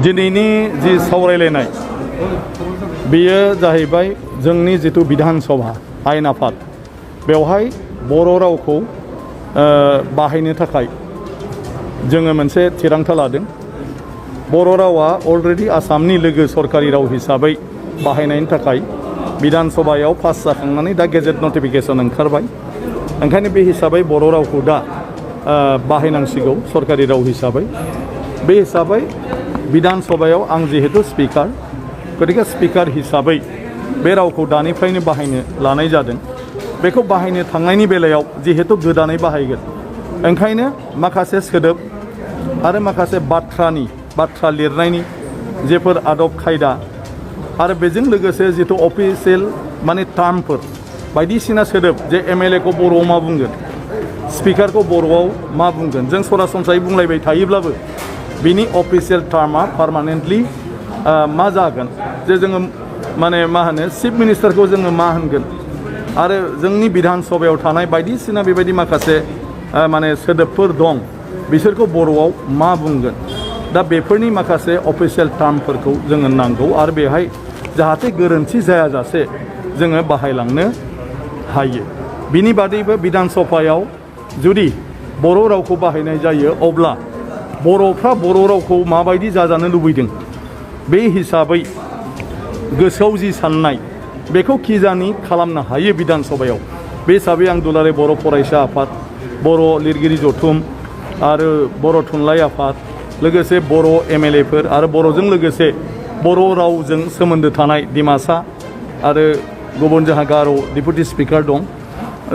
दिनैनि जि सावरायलायनाय बेयो जाहैबाय जोंनि जितु बिधान सभा आयेन आफाद बेवहाय बर' रावखौ बाहायनो थाखाय जोङो मोनसे थिरांथा लादों। बर' रावा अलरेडि आसामनि लोगो सरकारि राव हिसाबै बाहायनायनि थाखाय बिधान सभायाव पास जाखांनानै दा गेजेट नटिफिकेसन ओंखारबाय। ओंखायनो बे हिसाबै बर' रावखौ दा बाहायनांसिगौ सरकारि राव हिसाबै। बे हिसाबै बिधान सभायाव आं जिहेतु स्पिकार, गतिके स्पिकार हिसाबै बे रावखौ दानिफ्रायनो बाहायनो लानाय जादों। बेखौ बाहायनो थांनायनि बेलायाव जिहेतु गोदानै बाहायगोन, ओंखायनो माखासे सोदोब आरो माखासे बाथ्रा लिरनायनि जेफोर आदब खायदा आरो बेजों लोगोसे जितु अफिसियेल माने टार्मफोर बायदिसिना सोदोब जे एमएलए को बर'आव मा बुंगोन, स्पिकारखौ बर'आव मा बुंगोन, जों सरासनस्रायै बुंलायबाय थायोब्लाबो बिनि अफिसियेल टार्मा पार्मानेन्टलि मा जागोन, जे जोङो माने मा होनो चिफ मिनिस्टारखौ जोङो मा होनगोन आरो जोंनि बिधान सभायाव थानाय बायदिसिना बेबायदि माखासे माने सोदोबफोर दं, बिसोरखौ बर'आव मा बुंगोन। दा बेफोरनि माखासे अफिसियेल टार्मफोरखौ जोङो नांगौ आरो बेहाय जाहाथे गोरोन्थि जायाजासे जोङो बाहायलांनो हायो। बिनि बादैबो बिधान सभायाव जुदि बर' रावखौ बाहायनाय जायो अब्ला बर'फ्रा बर' रावखौ माबायदि जाजानो लुबैदों बे हिसाबै गोसोआव जि साननाय बेखौ खिजानि खालामनो हायो बिधान सभायाव। बे हिसाबै आं दुलाराय बर' फरायसा आफाद, बर' लिरगिरि जथुम आरो बर' थुनलाइ आफाद, लोगोसे बर' एमएलएफोर आरो बर'जों लोगोसे बर' रावजों सोमोन्दो थानाय डिमासा आरो गुबुन जोंहा गार' डिपुटि स्पिकार दं,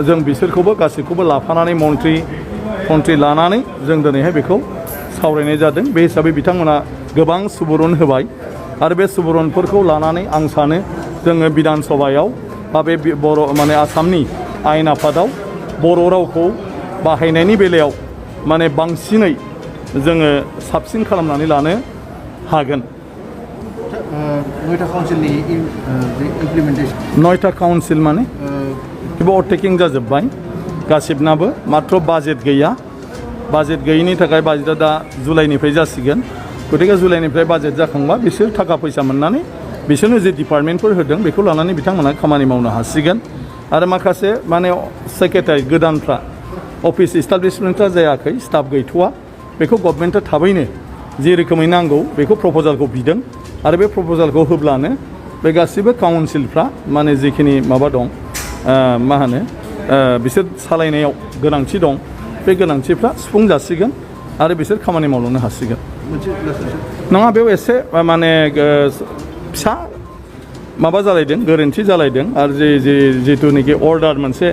जों बिसोरखौबो गासैखौबो लाफानानै मन्थ्रि लानानै जों दिनैहाय बेखौ सावरायनाय जादों। बे हिसाबै बिथांमोना गोबां सुबुरुन होबाय आरो बे सुबुरुनफोरखौ लानानै आं सानो जोङो बिधान सभायाव बा बे बर' माने आसामनि आयेन आफादाव बर' रावखौ बाहायनायनि बेलायाव माने बांसिनै जोङो साबसिन खालामनानै लानो हागोन। नयथा काउन्सिलनि इमप्लिमेन्टेसन, नयथा काउन्सिल माने अभारटेकिं जाजोब्बाय गासिबनाबो, मात्र बाजेट गैया। बाजेट गैयिनि थाखाय बाजेटआ दा जुलाइनिफ्राय जासिगोन। गतिके जुलाइनिफ्राय बाजेट जाखांबा बिसोर थाखा फैसा मोननानै बिसोरनो जे डिपार्टमेन्टफोर होदों बेखौ लानानै बिथांमोना खामानि मावनो हासिगोन। आरो माखासे माने सेक्रेटारि गोदानफ्रा अफिस इस्टाब्लिशमेन्टआ जायाखै, स्टाफ गैथ'वा, बेखौ गभर्नमेन्टआ थाबैनो जे रोखोमै नांगौ बेखौ प्रप'जालखौ बिदों आरो बे प्रप'जालखौ होब्लानो बे गासिबो काउन्सिलफ्रा माने जिखिनि माबा दं मा होनो बिसोर सालायनायाव गोनांथि दं बे गोनांथिफ्रा सुफुं जासिगोन आरो बिसोर खामानि मावलांनो हासिगोन। नङा, बेयाव एसे माने फिसा माबा जालायदों, गोरोन्थि जालायदों आरो जिथुनाखि अर्डार मोनसे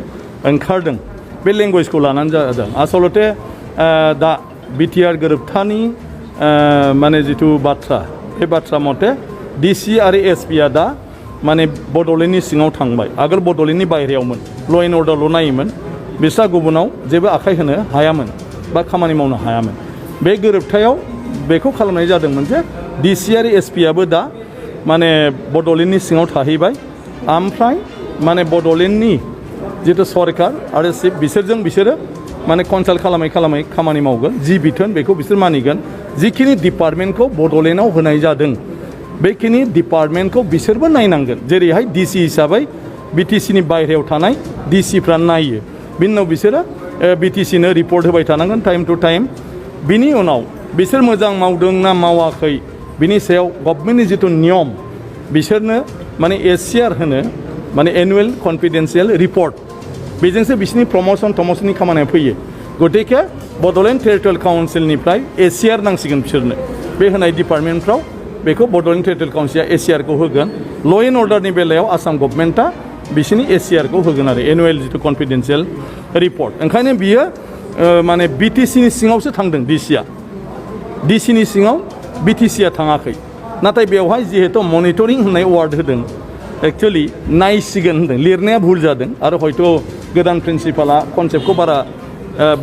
ओंखारदों बे लेंगुवेजखौ लानानै जादों। आसलते दा बिटिआर गोरोबथानि माने जिथु बाथ्रा, बे बाथ्रा मथे डिसि आरो एसपिआ दा माने बड'लेण्डनि सिङाव थांबाय। आगोल बड'लेण्डनि बायहेरायावमोन, ल' एन्ड अर्डारल' नायोमोन, बिस्रा गुबुनाव जेबो आखाइ होनो हायामोन बा खामानि मावनो हायामोन। बे गोरोबथायाव बेखौ खालामनाय जादोंमोन जे डिसि आरो एसपिआबो दा माने बड'लेण्डनि सिङाव थाहैबाय, ओमफ्राय माने बड'लेण्डनि जितु सरकार आरो चिफ बिसोरो माने कनसाल्ट खालामै खामानि मावगोन। जि बिथोन बेखौ बिसोर मानिगोन। जिखिनि डिपार्टमेन्टखौ बड'लेण्डआव होनाय जादों बेखिनि डिपार्टमेन्टखौ बिसोरबो नायनांगोन। जेरैहाय डिसि हिसाबै बिटिसिनि बायहेरायाव थानाय डिसिफ्रा नायो, बिनि उनाव बिसोरो बिटिसिनो रिपर्ट होबाय थानांगोन टाइम टु टाइम। बिनि उनाव बिसोर मोजां मावदों ना मावाखै बिनि सायाव गभर्नमेन्टनि जिथु नियम, बिसोरनो माने एसिआर होनो, माने एनुवेल कनफिडेन्सियेल रिपर्ट, बेजोंसो बिसोरनि प्रम'सननि खामानिया फैयो। गतिके बड'लेण्ड टेरिटरियेल काउन्सिलनिफ्राय एसिआर नांसिगोन बिसोरनो। बे होनाय डिपार्टमेन्टफ्राव बेखौ बड'लेण्ड टेरिटरियेल काउन्सिला एसिआरखौ होगोन। ल' एन्ड अर्डारनि बेलायाव आसाम गभर्नमेन्टआ बिसोरनि एसिआरखौ होगोन आरो एनुवेल जिथु कनफिडेन्सियेल रिपर्ट। ओंखायनो बियो माने बिटिसिनि सिङावसो थांदों डिसिआ, डिसिनि सिङाव बिटिसिआ थाङाखै। नाथाय बेवहाय जिहेतु मनिटरिं होननाय वार्ड होदों, एक्चुवेलि नायसिगोन होनदों, लिरनाया भुल जादों आरो हयथ' गोदान प्रिन्सिपाला कनसेप्टखौ बारा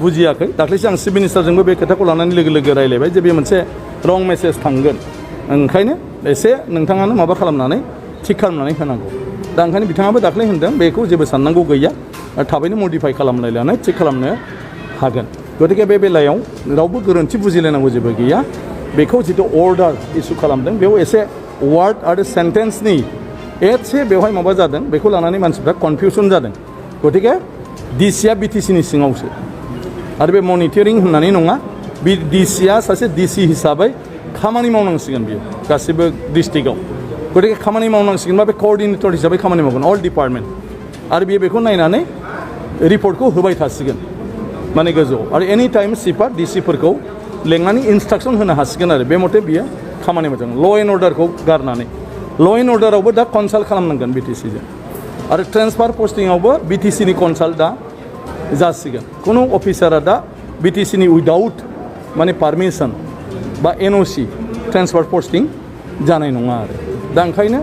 बुजियाखै। दाख्लैसो आं चिफ मिनिस्टारजोंबो बे खोथाखौ लानानै लोगो रायलायबाय जे बे मोनसे रं मेसेज थांगोन, ओंखायनो एसे नोंथाङानो माबा खालामनानै थिग खालामनानै होनांगौ। दा ओंखायनो बिथाङाबो दाख्लै होनदों बेखौ जेबो साननांगौ गैया, थाबैनो मडिफाइ खालामलायनानै थिग खालामनो हागोन। गतिके बे बेलायाव रावबो गोरोन्थि बुजिलायनांगौ जेबो गैया। बेखौ जितु अर्डार इसु खालामदों बेयाव एसे वार्ड आरो सेन्टेन्सनि एसे बेवहाय माबा जादों बेखौ लानानै मानसिफ्रा कनफिउसन जादों गतिके डिसिआ बिटिसिनि सिङावसो आरो बे मनिटरिं होननानै नङा डिसिआ सासे डिसि हिसाबै खामानि मावनांसिगोन बियो गासिबो डिस्ट्रिक्टआव गतिके खामानि मावनांसिगोन बा बे कअर्डिनेटर हिसाबै खामानि मावगोन अल डिपार्टमेन्ट आरो बियो बेखौ नायनानै रिपर्टखौ होबाय थासिगोन माने गोजौआव आरो एनि टाइम चिफआ डिसिफोरखौ लेंनानै इन्सट्राक्सन होनो हासिगोन आरो बे मथे बियो खामानि मावदों ल' एन्ड अर्डारखौ गारनानै ल' एन्ड अर्डारावबो दा कनसाल्ट खालामनांगोन बिटिसिजों आरो ट्रेन्सफार पस्टिंआवबो बिटिसिनि कनसाल्ट दा जासिगोन खुनु अफिसारा दा बिटिसिनि उइदाउट माने पारमिसन बा एनअसि ट्रेन्सफार पस्टिं जानाय नङा आरो दा ओंखायनो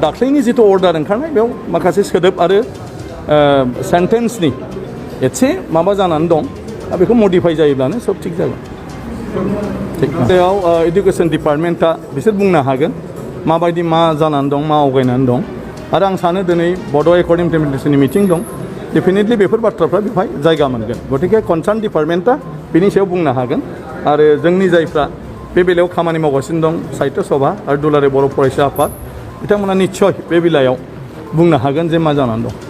दाख्लैनि जिथु अर्डार ओंखारनाय बेयाव माखासे सोदोब आरो सेन्टेन्सनि एसे माबा जानानै दं दा बेखौ मडिफाइ जायोब्लानो सब थिग जागोन बेयाव इडुकेसन डिपार्टमेन्टआ बिसोर बुंनो हागोन माबायदि मा जानानै दं मा आवगायनानै दं आरो आं सानो दिनै बड' एकर्ड इमप्लिमेन्टेसननि मिटिं दं डेफिनेटलि बेफोर बाथ्राफ्रा बेवहाय जायगा मोनगोन गतिके कनसार्न डिपार्टमेन्टआ बिनि सायाव बुंनो हागोन आरो जोंनि जायफ्रा बे बेलायाव खामानि मावगासिनो दं साहित्य सभा आरो दुलाराय बर' फरायसा आफाद बिथांमोना निस्सय बे बेलायाव बुंनो हागोन जे मा जानानै दं